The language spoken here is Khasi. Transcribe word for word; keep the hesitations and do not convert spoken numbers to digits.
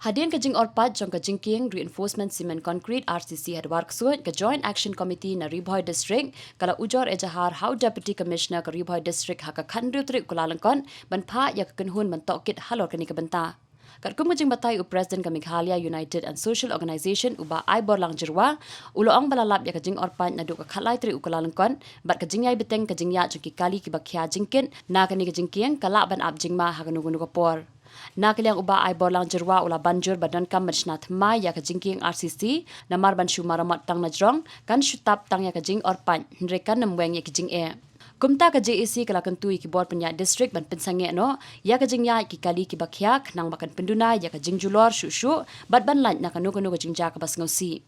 Hadien ka jingorpait jong ka jingkieng Reinforcement Cement Concrete, R C C, ha Dwar Ksuid, ka Joint Action Committee na Ri Bhoi District ka la ujor ejahar ha u Deputy Commissioner ka Ri Bhoi District ha ka khathynriew tarik u Kyllalyngkot ban phah ïa ka kynhun ban tohkit halor kane ka bynta. Katkum ka jingbatai u President ka Meghalaya United and Social Organisation, u Bah Aiborlang Jyrwa, u la ong ba la lap ïa ka jingorpait naduh ka khatlai tarik u Kyllalyngkot, bad ka jingïai bteng ka jingïaid jong ki kali kiba khia jingkit na kane ka jingkieng ka lah ban ap jingma ha kano kano ka por. Na ka liang u Bah Aiborlang Jyrwa u la ban jur ba donkam ban shna thymmai ïa ka jingkieng R C C, namar ban shu maramot tang na jrong kan shu tap tang ïa ka jingorpait, hynrei kan ym weng ïa ki jingeh. Kumta ka J A C ka la kyntu ïa ki bor pynïaid district ban pynsangeh noh ïa ka jingïaid ki kali kiba khia khnang ba kan pynduna ïa ka jingjulor shuh shuh bad ban lait na kano kano ka jingjia kaba sngewsih.